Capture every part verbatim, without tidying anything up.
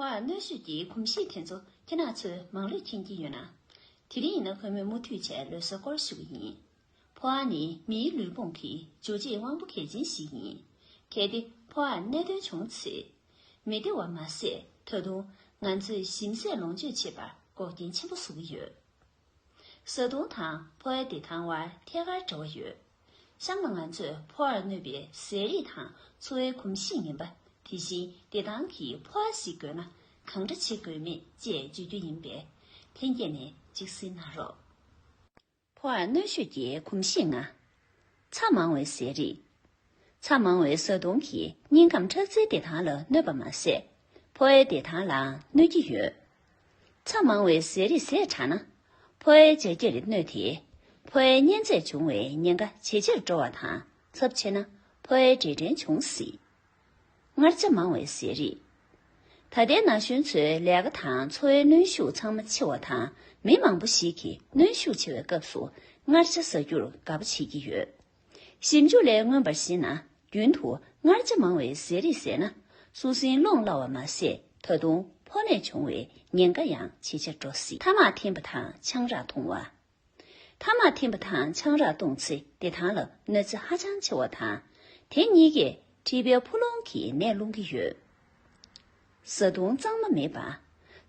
ཕོ་བར་གནོད་ཤོས་ཀྱི་གོམས་གཤིས་དེ་ཚོ་ཁྱེད་རང་ཚོས་མང་ལོས་མཁྱེན་གྱི་ཡོད་ན། དེ་རིང་ཡིན་ན་ཁོ་མོས་མུ་མཐུད་བྱས་ལོ་གསར་སྐོར་ཞུ་གི་ཡིན། ཕོ་བ་ནི་མིའི་ལུས་ཕུང་གི་འཇུ་བྱེད་དབང་པོ་གལ་ཆེན་ཞིག་ཡིན། གལ་ཏེ་ཕོ་བར་གནད་དོན་བྱུང་ཚེ། མི་བདེ་བ་མ་ཟད་ད་དུང་ང་ཚོས་ཞིམ་ཟས་ལོངས་སྤྱོད་བྱེད་པར་འགོག་རྐྱེན་ཆེན་པོ་བཟོ་གི་ཡོད། བཟའ་བཏུང་དང་ཕོ་བའི་བདེ་ཐང་བར་ཐད་ཀར་འབྲེལ་བ་ཡོད། གཤམ་ལ་ང་ཚོས་ཕོ་བར་གནོད་པའི་ཟས་རིགས་དང་འཚོ་བའི་གོམས་གཤིས་ངན་པ། དེ་བཞིན་བདེ་ཐང་གི་ཕོ་བ་ཞིག་དགོས་ན་གང་འདྲ་བྱེད་དགོས་མེད་བཅས་བརྗོད་རྒྱུ་ཡིན་པས། ལྷན་རྒྱས་ནས་གཅིག་གཟིགས་གནང་རོགས། ཕོ་བར་གནོད་ཤོས་ཀྱི་གོམས་གཤིས་ལྔ། ཚྭ་མང་བའི་ཟས་རིགས། ཚྭ་མང་བའི་བཟའ་བཏུང་གིས་སྙིང་ཁམས་ཁྲག་རྩའི་བདེ་ཐང་ལ་གནོད་པ་མ་ཟད། ཕོ་བའི་བདེ་ཐང་ལའང་གནོད་ཀྱི་ཡོད། ཚྭ་མང་བའི་ཟས་རིགས་ཟས་དྲགས་ན། ཕོ་བའི་རྒྱ་སྐྱེགས་གནོད་དེ། ཕོ་བའི་གཉན་ཚད་འབྱུང་བའི་ཉེན་ཁ་ཇེ་ཆེར་འགྲོ་བ་དང་ཚབས་ཆེ་ན་ཕོ་བའི་འབྲས་སྐྲན་འབྱུང་སྲིད། མངར་ཆ་མང་བའི་ཟས་རིགས། ད་ལྟའི་ན་གཞོན་ཚོའི་ལས་ཀ་དང་འཚོ་བའི་གནོན་ཤུགས་ཚང་མ་ཆེ་བ་དང་། མི་མང་པོ་ཞིག་གིས་གནོན་ཤུགས་ཆེ་བའི་སྐབས་སུ་མངར་ཆ་ཟ་རྒྱུར་དགའ་པོ་བྱེད་ཀྱི་ཡོད། ཞིབ་འཇུག་ལས་མངོན་པར་གཞིགས་ན། རྒྱུན་དུ་མངར་ཆ་མང་བའི་ཟས་རིགས་ཟས་ན། སོ་སྲིན་སློང་སླ་བ་མ་ཟད། ད་དུང་ཕོ་ནད་འབྱུང་བའི་ཉེན་ཁ་ཡང་ཇེ་ཆེར་འགྲོ་སྲིད། ཐ་མག་འཐེན་པ་དང་ཆང་རག་འཐུང་བ། ཐ་མག་འཐེན་པ་དང་ཆང་རག་བཏུང་ཚེ་བདེ་ཐང་ལ་གནོད་འཚེ་ཧ་ཅང་ཆེ་བ་དང་། དེ་གཉིས་ཀས་མཁྲིས་པའི་ཕུ་ལུང་གི་ནད་སློང་གི་ཡོད། བཟའ་བཏུང་གཙང་མ་མེད་པ།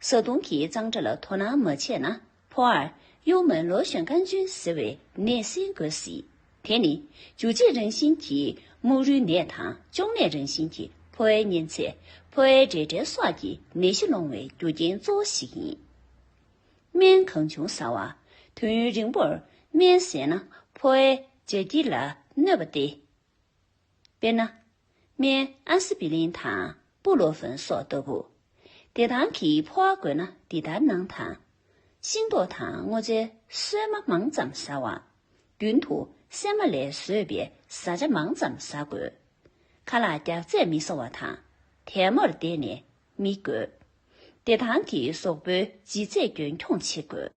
བཟའ་བཏུང་གི་གཙང་སྦྲ་ལ་དོ་སྣང་མ་བྱས་ན། ཕོ་བར་ཡུ་མེན་ལོ་ཤོན་ཀན་ཅུན་ཟེར་བའི་ནད་སྲིན་འགོས་སྲིད། དེ་ནི་འཇུ་བྱེད་རང་བཞིན་གྱི་རྨུག་རུས་ནད་དང་གཅོང་ནད་རང་བཞིན་གྱི་ཕོ་བའི་གཉན་ཚད། ཕོ་བའི་འབྲས་སྐྲན་སོགས་ཀྱི་ནད་གཞི་སློང་བའི་རྒྱུ་རྐྱེན་གཙོ་བོ་ཞིག་ཡིན། སྨན་གང་བྱུང་ཟ་བ། དུས་ཡུན་རིང་པོར་སྨན་ཟས་ན་ཕོ་བའི་རྒྱ་སྐྱེགས་ལ་གནོད་པ་སྟེ། དཔེར་ན། སྨན་ཨ་སི་པི་རིན་དང་སྤུ་ལོ་ཧྥིན་སོགས་ལྟ་བུ། བདེ་ཐང་གི་ཕོ་བ་དགོས་ན་འདི་ལྟར་གནང་དང་། ཤིང་ཏོག་དང་སྔོ་ཚལ་སོས་མ་མང་ཙམ་ཟ་བ། རྒྱུན་དུ་སྲན་མ་ལས་བཟོས་པའི་བཟའ་བཅའ་མང་ཙམ་ཟ་དགོས། ཁ་ལག་རྒྱགས་ཚད་མི་ཟ་བ་དང་། དལ་མོར་བསྡད་ནས་མི་དགོས། བདེ་ཐང་གི་གཟུགས་པོའི་ལྗིད་ཚད་རྒྱུན་འཁྱོངས་བྱེད་དགོས།